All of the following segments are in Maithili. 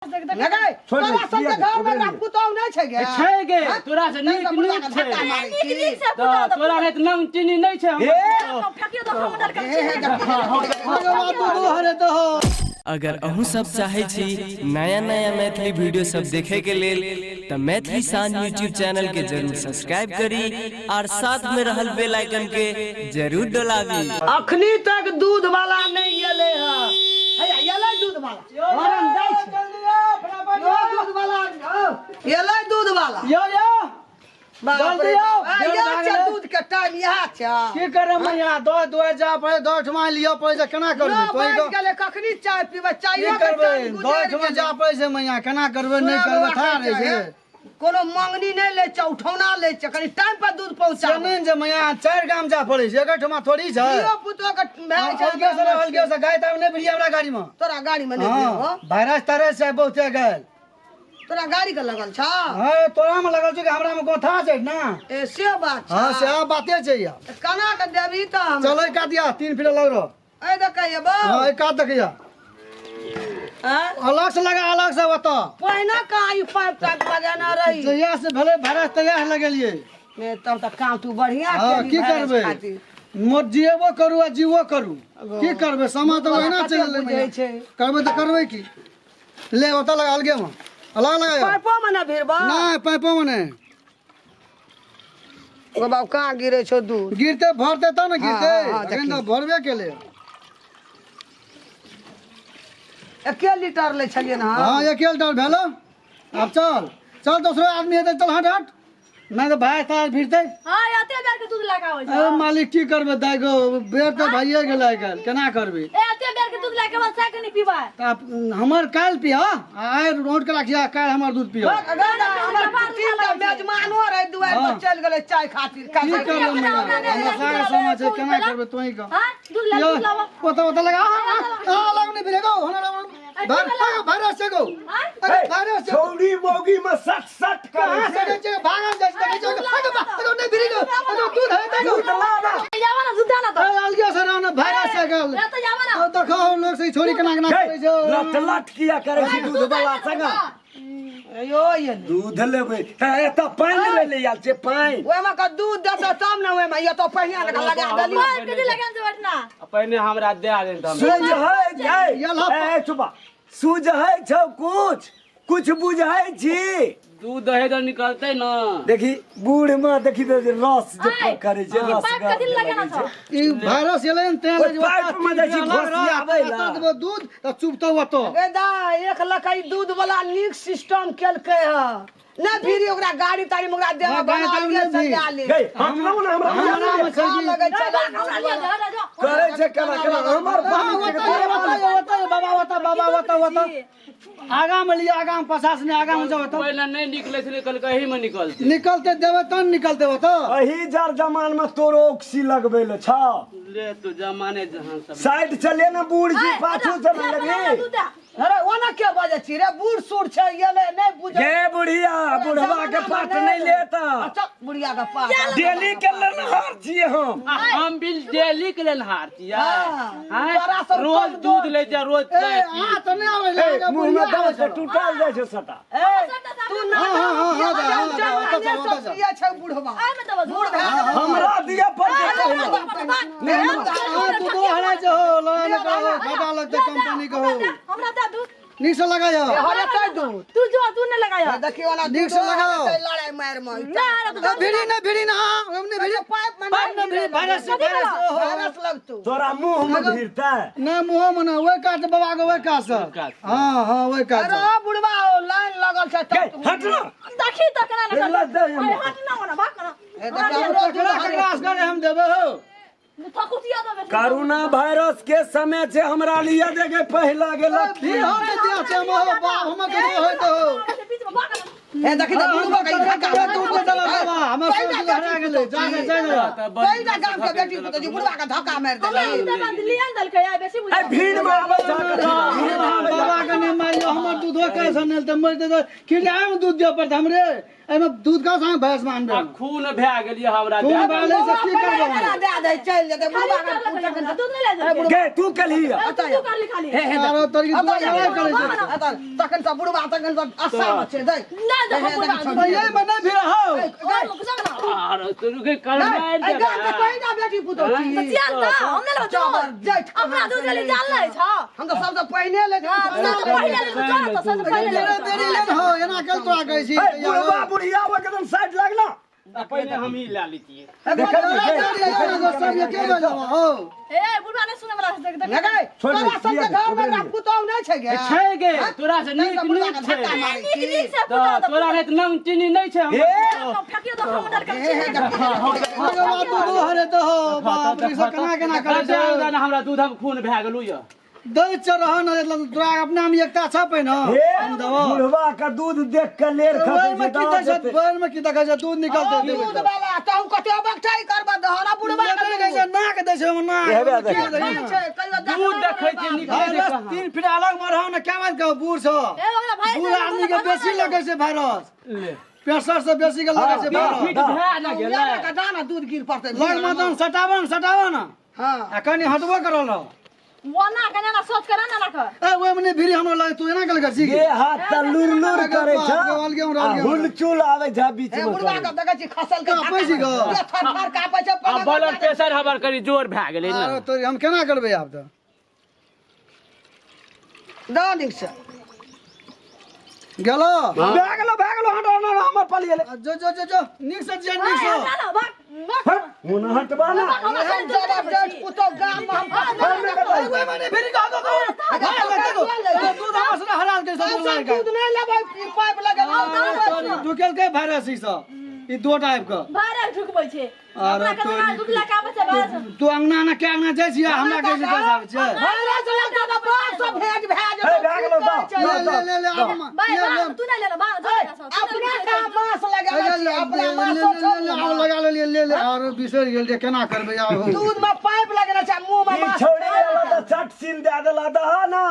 लगै छोड़ दे, तोरा सबके लिअ दे, घर में ओकरे लिअ। पुतहु नहि छै गे छै गे हाँ? तोरा से तैं नीक तऽ बुढ़वा नीक के छै धक्का मारै नीक छी। नीक से तऽ पुतहु तऽ तोरा नहि तऽ नंग चीनी नहि छै हमर हे पुतहु। फेकियो दो हम डर हे, हे, देखी, अगर अहूँ सब चाहै छी नया नया मैथिली वीडियो सब देखे के लेल तऽ मैथिली शान यूट्यूब चैनल के जरूर सब्सक्राइब करी और साथ में रहल बेल आइकन के जरूर डोलाबी। अखनी तक दूध वाला नहि एलै हँ। हैया एलै दूध वाला। हॉर्न दै छै। यो दूध वाला एलै दूध वाला। यो यो बाप जल्दी रे आउ, बाप। आ, देर इएह भए छै गेलै। दूध के टाइम इएह छै। की करे मैया दस दुआर जा पड़े 10 ठमा लिअ पड़े छै केना करबै नौ तोही बाजि कह गेलै कखनी चाय पीबै की चाय करबै 10 ठमा जा पड़े छै मैया केना करबै नहि करबै था रहै छै कोनो मंगनी नहि लै छै उठौना लै छै कनि टाइम पर दूध पहुंचा से नहि जे मैया 4 गाम जा पड़े छै एक ठमा थोड़ी छै धियो पुतो के भए छै अलगे से अलगे से गाय ताय नहि भिड़िया हमरा गाड़ी में तोरा गाड़ी में नहि हाँ भिड़बो वायरस तायरस छै बहुते गेल तोरा गाड़ी के लगल छ हाँ तोरा में लगल छै कि हमरा में गोथा छै ना ए से बात छै हाँ से बाते छै या तऽ केना के देबही तऽ हम चलो एक दिया 3 फीट लग रहो एहि दऽ कहिए हाँ एक कात देखिया आँय? अलग से लगा अलग से ओतऽ पहिने कहाँ ई पाइप ताइप लगेने रही जहिया से भेलै वायरस तहिया से लगेलियै ने तब तऽ काम तू बढ़िया हाँ केली की भैंस करबै खातिर। मोर जियबो करू आ जीवो करू की करबै समय तऽ ओहिना कते चलि गेलै बुझै मैया। छै। करबै तऽ करबै की ले ओतऽ लगा अलगे मे अलग लगा पाइपो मे ने भिड़बा नहि पाइपो मे नहि गो बाबू कहाँ गिरे छौ दूध गिरते भरते तब ने गिरते हाँ, हाँ, अखन देखी। तऽ भरबे केले एके लीटर लै छलियै ने हाँ एक लीटर भेलो आब चल चल दोसरो आदमी हेतै चल हट हट नहि तऽ भाय तार भिड़तै हाँ एते बेर के दूध लगाबै छै अरे मालिक की करबै दाइ गो बेर तऽ भइए गेलै आइ काल्हि केना करबै ए एते बेर के दूध लाके बाद चाय के नहीं पीबै तऽ आब हमर काल्हि पिह आइ रोड के राखिया काल्हि हमर दूध पिह हमर तीन टा मेजमानो रहै दुआरि पर चलि गेलै चाय खातिर की करबै मैया हमरा सारा समझ छै केना करबै तोही कह हाँ दूध ला दूध लावा ओतऽ ओतऽ लगा आ लग नहि भिड़े गो हमरा भर भर से गो अरे भाइरस छै। छौड़ी मौगी में सट सट करे कहाँ से छै छै भागल जाइ छै देखै छै अरे बा अरे नहि भिड़ी गो अरे दूध है देखो दूध लाना जावा ना दूध ना तो अरे अलगे से रहना भाइरस से गेल ए तो जावा ना ओ देखो लोग से छोड़ी केना केना गै, करै छै लट लट किया करे छै दूध वाला संग यो ये दूध लेबै तऽ एतऽ पानि लै ले आयल छै पानि ओहिमे के दूध देतौ तब ने ओहिमे ये तो पहिने लगा लगा देली पाइप के लगान से बैठना पहिने हमरा दे दे तऽ हम सूझ है गै यला ए चुपा सूझ है छौ कुछ कुछ बुझै छी दूध दही तऽ निकलतै न देखी बूढ़ में देखी तऽ जे रस जे आय, करे छै ई रस पाइप कथी लए लगाना छौ? ई वायरस एलै ने तें ओहि पाइप मे जाइ छी घोसियाबै लए। देबो दूध तऽ चुपतौ ओतऽ गे दाइ 1 लाख ई दूध वाला नीक सिस्टम केलकै ह नहि फिरी ओकरा गाड़ी ताड़ी में ओकरा देबे हाँ, गाड़ी बना ताड़ी के नहि भी। सजा ले गै हटलौ ने हमरा हमरा मे छै खा कि लगै छै हमरा लिया जा जा जा करे छै केना केना हमर हाँ, पानि ओतऽ ओतऽ ओतऽ बाबा ओतऽ बाबा ओतऽ ओतऽ आगा मे लिअ आगा मे 50 ने आगा मे जाओ तऽ पहिले नहि निकलै छलै कहलकै एही मे निकलतै निकलते देबै तहन निकलते ओतऽ अही जर जमान में तोरो ऑक्सी लगबै ले छ ले तू जमाने जहान सब साइड चले ने बूढ़ जी पाछू चले लगी अरे ओना के बजै छी रे बूढ़ सूढ़ छै एलै नहि बुझै गे बुढ़िया बुढ़वा के पाट नहीं लेता अच्छा बुढ़िया के पाट डेली के लेनहार छियै हम आ हम बिल डेली के लेनहार छियै हाँ, आँय? तोरा सब रोज कमजोर दूध लै छै रोज ए चाय पी आ तऽ नहि आबै ए, ले मुंह में दाँत से टूटल जाइ छै सटा ए तू ना हाँ, हाँ, हाँ, हाँ, हाँ, हाँ, ओतऽ चल, ओतऽ चल। पियै छै बुढ़वा आय में दबा बूढ़ भए गेलै। हमरा दिया पड़तै पहिने हाँ तू दो हरा जो हो लड़ा न करो घाटा लगते कंपनी को हो हमरा दे दूध नीक से लगायो हरे तै दूध तू जो तू नहीं लगाया देखियो ना नीक से लगाओ। लड़ाई मार में ना अरे तो ए, भिड़ी ना भिड़ी ना हम नहीं भिड़ी पाइप में पाइप ना भिड़ी वायरस से वायरस ओहो। वायरस लगतौ तोरा मुंह में भिड़तै ना मुँह में ना ओहि कात बाबा के ओहि कात से कात से। हाँ हाँ ओहि कात अरे से ओ बुढ़वा ओ लाइन लगल छै गै तब हट ना देखी तो केना ए, ना लग दे अरे हट ना होना भाग ना ए, देखियो, हमरो दूध ककरा हरे। ककरा असगरे हम देबै हो थकुतिया दबे कोरोना वायरस के समय छै हमरा लिए देखे पहिला गेलक भीड़ हम के दिया छै हम हो बाप हम के होय तो हो बीच में भाग ना ए देखी तऽ बुढ़वा के ककरा धक्का ककरा दूध दे देलक बाबा हमर सब दूध हरा गेलै जा जा जा जा तऽ बड़ तै गाम के बेटी पुतोह जी बुढ़वा के धक्का मारि हमरा देलक इतना बात लियन दलकै आ बेसी बुझ ए भीड़ में आबै छै भीड़ में आबै बाबा के नहि मारियो हमर दूधो कैसे नहि तऽ मरि जेतै किराया में दूध दिअ पड़तै हमरे एहिमे दूध कहाँ से भैंस में आनबे आ खून भए गेल ये हमरा खून दए भए गेलै से की करबै केना दए दै चलि जेतै खाली बुढ़बा कर के लखन हमरा, दूध नहि लए देलकै। गे तू कलही तू तू कर ली खाली। हे हे आरो तोरी दूध लड़ाई करै छै तखन सब बुढ़बा तखन सब आशा मे छै दै नहि दे हम बुढ़बा दूध। यही में नहीं भिड़ा हो ओ, मुख जाओ ना। आर तू के कर मारि एहि गाम के देबै कोई ना बेटी पुतोह छी तऽ जियान तऽ, हम नहि लेबै जबर दूध। जेठ अपना दूध लेली जान लै छौ। हम तऽ सबसँ पहिने ले हाँ, सबसँ पहिले लेली तऽ चल तऽ सबसँ पहिले बेरे लेली। बेरी लेन हो एना कल तोरा कहै छी हे बुढ़वा बुढ़िया एकदम साइड लगना आ पहिले हम ही लए लैतियै देखल सब एके गो जमा हो ए, बुढ़बा नहि सुनै बला छै, देख, देख। लगै छोड़ दे, तोरा सबके दिया दे, घर में छोड़ दे। पुतोह नहि छै गे छै गे तोरा से नीक नीक छै धक्का मारै नीक छी नीक से तऽ पुतोह तऽ तोरा नहि तऽ नंग चीनी नहि छै हमर हे पुतोह। फेकियो दो, हम डर के हे हे छी। अरे बाप दूध हरे तो हो बाप रे सब केना केना करै दे छै दे हमरा दूध हम खून भए गेलौ यऽ दै छ रह न तोरा अपना में एकता छ पहिन हे हम देबो बुढ़वा का दूध देख के लेर ओहि में खसै की दै छै ओहि में की देखै छै दूध निकलतै दूध वाला तहु कते बकठाई करबा दहरा बुढ़बा के दै छै नाक दै छै ओहिमे नाक हेबे ओहिमे देखै। की दै छै? छै कहियो दूध देखै छियै निकलै छै वायरस कहाँ 3 फीट अलग में रहो न क्या बात कहू बूढ़ छ ए, ओकरा भाई बूढ़ आदमी के बेसी लगै छै वायरस प्रेशर से बेसी के लगै छै तीन वायरस फीट भए ने गेलै के दाना दूध गिर पड़तै लग मदन सटावन सटावन हां आ कनि हटबो करल रहो ओना के ना सोच के ना राख। ए ओहि में नहीं भिड़ी हमरा लगे तू एना कल छी ये हाथ त लुर लुर करे छ अलगे हमरा, अलगे आ हमरा। हुलचुल आवे छ बीच हे में बुढ़बा के देखै छी खसल के काँपै छी गो। थर थर काँपै छै आ ब्लड प्रेशर हमर कनि जोर भए गेलै ने आरो तोरी हम केना करबै आब तऽ दऽ नीक से गेलो भए गेलो भए गेलो हटो न हमर पल गेलै जो जो जो जो नीक से जे नीक ए, से हमरा ना, भाग, भाग। मुन हटबा ना हमरा एहन खाली दूध जबर लेबै जेठ छी। पुतोह गाम में हम ओहि में नहीं भिड़ी कह दो दूध हमरा से हराल के सब सब दूध नहि लेबै पाइप लगेबै ढुकेल के वायरस ई सब ई दो टाइप के भाइरस ढुकबै छै। आरो अपना के तोरी दूध लए के आबै छै भाइरस। तू अंगना ना के अंगना जाइ छी हमरा कहै छी पैसा आबै छै भाइरस लगतै तऽ बाप सब भेज भए हे जेतौ भए गेलो की तऽ कहै छै? ले ले ले ले आब भाइ, ले ले भाग, तू नहि ले ले, भाग, जा एकरा सँ, तू अपना नहि ले का ले। मांस लगेले ले छी ले अपना ले मांस ले ले आब लगा लेलियै ले ले आरो बिसरि गेल जे केना करबै आब हो दूध में पाइप लगेले छै मुंह में ई मांस छोड़ी एलो त चट सीन दे देला दह ना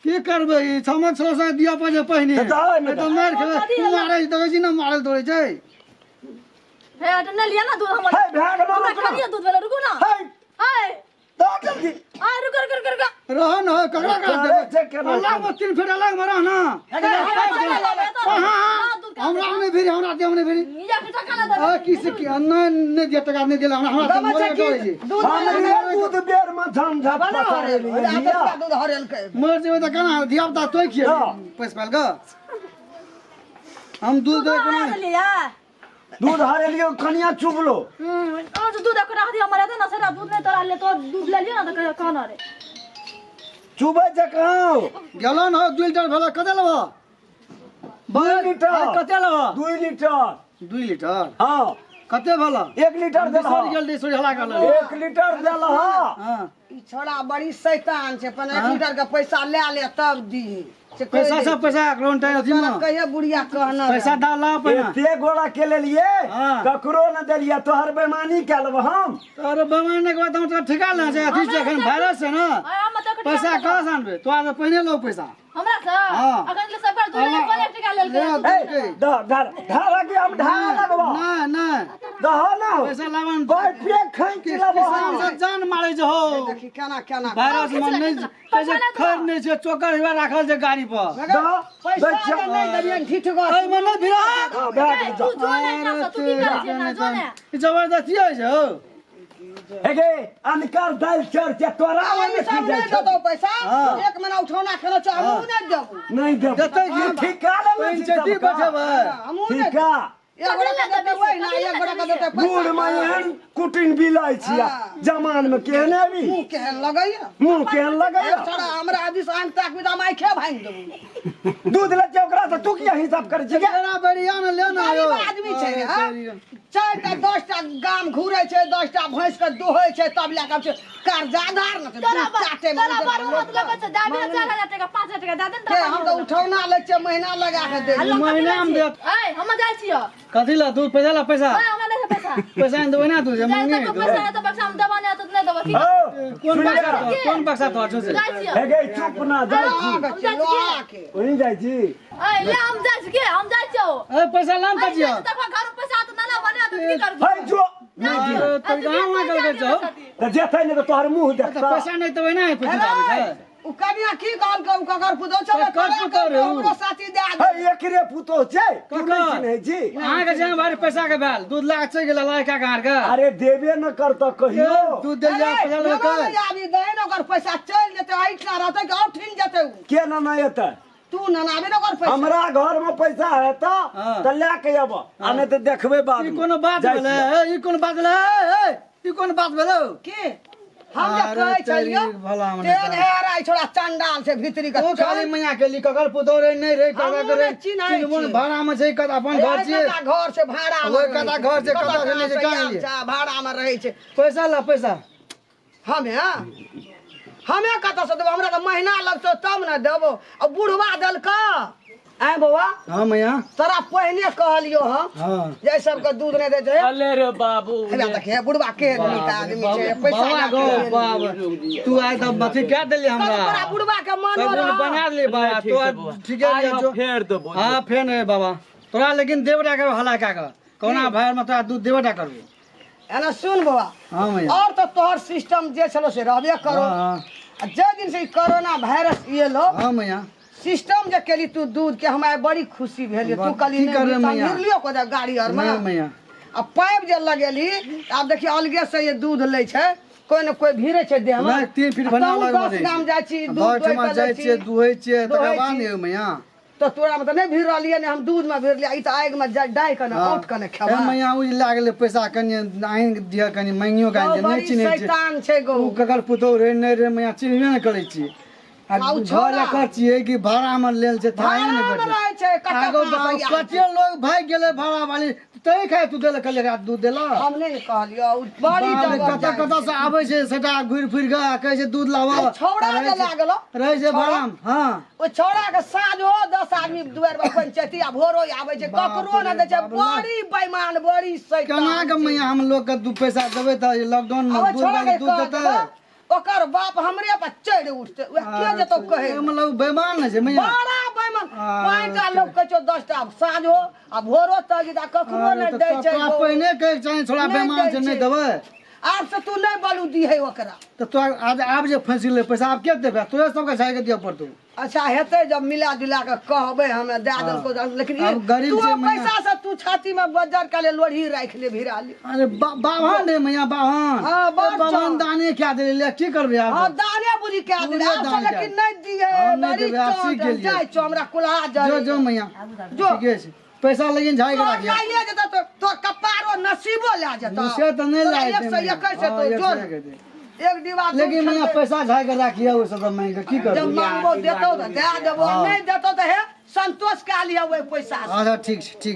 की करबै ई छमक छलो से दिया पजे पहिने तऽ दहो एहिमे तऽ मारि खेबै तू मारै छी देखै छी ना मारल तोड़ै छै हे, तऽ नहि लिअ ना दूध हमर। हे भए गेलो हमरा रुक ना खालिए दूध भेलै, रुकू ना। हे हे, दह जल्दी आ, रुकू, रुकू, रुकू, रुकू। रह न ककरा ककरा अरे, देबै जे केना अलग में 3 फीट अलग में रह ना हमरा नहि भिड़ी हमरा देह नहि भिड़ी निजा के टका ना आ देबै। की से की नहि नहि दिया टका नहि देला हमरा हमरा दमा मरे छै डरै की छी दूध हमरे दूध बेर में झमझट बना पसारे लिया दूध हरेलकै मर जेबै तऽ केना धिया पुता तोय खिए हाँ। पैस पाल कऽ हम दूध दूध दे हरा कोनो देलियै या। दूध हरेलियो कनिया चुबलो ओ जो दूध ओकरा रख दियौ, हमरा दे ना, सेरा दूध नहि तोरा ले, तो दूध ले लियौ ना, तऽ कहियो कहना रे। चुबै छै कहाँ गेलो न 2 लीटर भेल कते लेबह 2 लीटर कते लेबह 2 लीटर 2 लीटर हाँ कते भेल 1 लीटर देलह बिसरि गेल रही सोझला कर 1 लीटर देलह हाँ ई छोड़ा बड़ी शैतान छै अपन 1 लीटर के पैसा ले ले तब दी से कहि पैसा दै सब पैसा लोन टाइम अथी तोरा में कहिया बुढ़िया कहना पैसा दा ला पहिने एते गोड़ा के लेलिए हाँ। ककरो न देलिए तोहर बेमानी कए लेब हम अरे बेमानी के बाद हम तोरा ठिका लेना छै अथी छै एखन वायरस छै ना अरे, हम तऽ पैसा कहाँ से आनबै तोरा तऽ पहिने लो पैसा हमरा सँ? हाँ। अखन ले सबकर दूध ले, कोन एक टका लेलकै? ले, हे दह ढार ढारा के हम ढारा लगबा नहि नहि दह ना पैसा लावन बैठ पे खैच लेबो किसान सब जान मारै छै हो देखी केना केना वायरस में नहि पैसा खर नहि छै चोकर हेबा राखल छै गाड़ी पर दह पैसा जे नहि देलियनि ढीठ गो एहिमे नहि भिड़ा हां भए गेल तू जो ने एकरा सँ, तू की करै छियै ना, जो ने। ई जबरदस्ती होइ छै हो हे गे अनकर दालि चढ़ के तोरा ओहिमे ई की सब जाइ नहि छौ देतौ पैसा हाँ। एक महीना उठौना खेलो छौ हमहूँ नहि देबौ नहीं देब देतै की? ठिका लेने छी पंचायती सबका। बैठेबै हमहूँ नहि ठिका एक गोड़ा के देतै वही ना एक गोड़ा के देतै बूढ़ पैसा में एहन कुटिन बिलाइ छिया हाँ। जमान में केहन अबी मुँह केहन लगैया मुँह केहन लगैया छोड़ा हमरा आदि आँखि ताकबी तऽ हम आँखे भाङि देबौ दूध ले छै ओकरा से तू किया हिसाब करै छी गे? केना बढ़िया ने ले ना गरीब यौ आदमी छै रे, हाँ? 4टा 10टा गाम घूरै छै 10टा भैंस के दोहै छै तब लए कऽ आबै छै कर्जा धार ने छै तोरा दूध चाटे मे तोरा बड़ मतलब छै, दाबी ने 4000 टका, 5000 टका दए दे ने के तोरा हम तऽ उठौना लै छियै महीना लगा के दै आ लोक कथी महीना लै मे छियै? देत। ऐ, हम जाइ छियौ। कथी ला दूध पैसा ला पैसा ऐ, हमरा नहि छै पैसा। पैसा पैसा नहि देबै ना तू जे जाइ मंगे तक पैसा है तो बक्सा में देबा नहीं तो नहीं देबो ठीक हौ, कोन सुन बक्सा ले। तोहर कोन बक्सा तोहर छौ से जाइ छियै हे गे चुप ना जाइ छी हम जाइ लोहा छियै के वहीं जाइ छी ए ले हम जाइ छियै हम जाइ छियौ ए पैसा लान ए, त जियो जाइ छी तक घर में पैसा तो ना ना बने तो की करबो है जो नहि अरे, दिअ तोर गाँव में गल कर छौ तऽ जेतै नहि तऽ तोहर मुँह तऽ देखता पैसा नहि देबै ना पैसा आबै छै उ कनिया की कहलकै उ ककर पुतोह छलै ककर पुतोह रे उ? हमरो साथी दए दे है एकरे पुतोह छै तू नहि ककर? चिन्है छी अहाँके जे भारी पैसा के भेल दूध लाग चलि गेल लड़का के अहाँके अरे देबे न करतऽ कहियो दूध देलियै पैसा अरे, लऽ देबो के नहि आबी दही ने ओकर पैसा चलि जेतै ऐठना रहतै कि और ठिन जेतै उ के ना नहि एतै तू ननाबे ने ओकर पैसा हमरा घर में पैसा हेतऽ हाँ। तऽ लए के अबऽ आ नहि तऽ देखबै बाद ई में कोनो बात जाइ भेलै छियै। ए, ई कोनो बात भेलै ए, ए, ई कोन बात भेलौ की हम जे अरे कहै छलियौ तेरी भला मने तेन हेराइ छोड़ा चंडाल से भीतरी के ओ खाली मैया के ली ककर पुतोह रे नहीं रे ककर हमहूँ रे नहि चिन्है चिन्हबो छियै। भाड़ा में छै कत अपन घर छियै कता घर से भाड़ा में ओहि रहै कता छै। घर छै, कता से नहि छै, कहाँ कहाँ आयल एलियै? छै, भाड़ा में रहै छै पैसा ला पैसा हमे हमे कतऽ से देबो हमरा तऽ महीना लगतौ तब ने देबो आ बुढ़वा देलका आँय बौआ हाँ मैया तोरा पहिने कहलियो हम हाँ जे सबके दूध नहि दै छै अले रे बाबू हेबे देखिए बुढ़वा के नीक आदमी छै पैसा बाबा लए गो के बाब तू आइ तऽ अथी कए देली हमरा तोरा बुढ़वा के मानो सब रह बना देली बाबा ठीक तो छै बौआ। ठीके आइ लिअ हम जो फेर देबो हाँ फेर नहीं बाबा तोरा लेकिन देबे टा करबो हला कए कऽ कोना भाई में तोरा दूध देबे टा करबो एना सुन बौआ हाँ मैया और तो तोहर सिस्टम जे छलो से रहबे करो हाँ, हाँ। आ जे दिन से ई कोरोना वायरस एलो हाँ मैया सिस्टम जे केली तू दूध के हमरा बड़ी खुशी भेल तू कहली की करबै मैया? मिलियो को दे गाड़ी आर में नहीं मैया आ पाइप जे लगेली त आब देखियो अलगे से ये दूध लै छै कोई न कोई भीड़े छै देह में नहीं 3 फीट बना तहु लग 10 गाम जाइ छी दूध भर दोहि ठमा कऽ जाइ लै छियै छी। दुहै छियै तकर दुहै बाद छी। ने मैया तऽ तोरा में तऽ नहि भीड़ रहलियै ने हम दूध में भीड़ लियै ई तऽ आगि में डाहि कऽ ने औट कऽ ने ए खेबा मैया उ जे लए गेलै पैसा कनि आनि कऽ दिअ कनि मांगियो कऽ आनि दिअ नहि बड़ी चिन्है छियै शैतान छै गो उ ककर पुतोह रे नहि रे मैया चिन्हबे नहि करै छियै आ आ उ घर छोड़ा। एकर छियै कि भाड़ा में लेल छै थाहे नहि भाड़ा में भेटै रहै छै कतऽ आगो कहाँ से बाप, आयल कते लोग भागि गेलै भाड़ा वाली तै खाय तू देलक कहलियै एकरा दूध देलक हम नहि ने कहलियौ उ बड़ी बाप रे, जगह कतऽ कतऽ से आबै छै सटा घुरि फिर कऽ आ कहै छै दूध लाबऽ आ छौड़ा रहै जे छै- लागलो। रहै छै छौड़ा। भाड़ामे हँ ओ छौड़ा के साँझो 10 आदमी दुआरि पर पंचायती आ भोरो आबै छै बाप ककरो रे नहि दै छै बाप, बड़ी बेईमान बड़ी शैतान केना के मैया हम लोग के 2 पैसा देबै तऽ लॉकडाउन आ में ओहि दूध छौड़ा वाली के दूध कह देतै देबो, ओकर बाप हमरे पर चढ़ि उठतै उएह के जेतौ कहै मतलब बेईमान ने छै मैया बड़ा बेईमान आ, 5टा लोग कहै छौ 10टा साँझो आ भोरो तक आ ककरो अरे नहि तऽ दै छै तोरा गो। पहिने कहैके चाही छोड़ा नहि बेईमान दै छै नहि छै। देबै आब से तू नहि बलू दिहे ओकरा तऽ तोरा आज आब जे फँसि गेलै पैसा आब के देबै तोरे सबके झाड़ि के दिअ पड़तौ अच्छा हेतै जब मिला जुला के कहबै हमे दए देलको लेकिन ई आब गरीब तू छै मैया। पैसा से तू छाती में बजर के लोढ़ी राखि ले भिड़ा ले अरे बाभन रे मैया बाभन हाँ, बड़ ए, बाभन चौ। दाने क्या देले ले की करबै आब हाँ दाने बुझी कए देले पूरे आब से दान लेकिन कए। नहि दिहे हाँ, नहि बड़ी देबै, आब सीख चोट गेलियै। जाइ छौ हमरा कुल्हा जो जरे जो मैया जो। ठीके छै पैसा लेकिन झाड़ि के तोहर राखिए लाइए जेतौ तो तोर कपारो नसीबो लए जेतौ से तऽ नहि तोरा लए जेतै 121 मैया। हेतौ हाँ, जो 121 हेतै। एक डिब्बा दूध लेकिन मैया खेबै। पैसा झाड़ि के राखिए ओ सब मांगि के की जब करबै मांगबो देतौ तऽ दए देबो हाँ। नहि देतौ तऽ हे संतोष कए लिअ ओहि पैसा से अच्छा ठीक छै ठीक छै।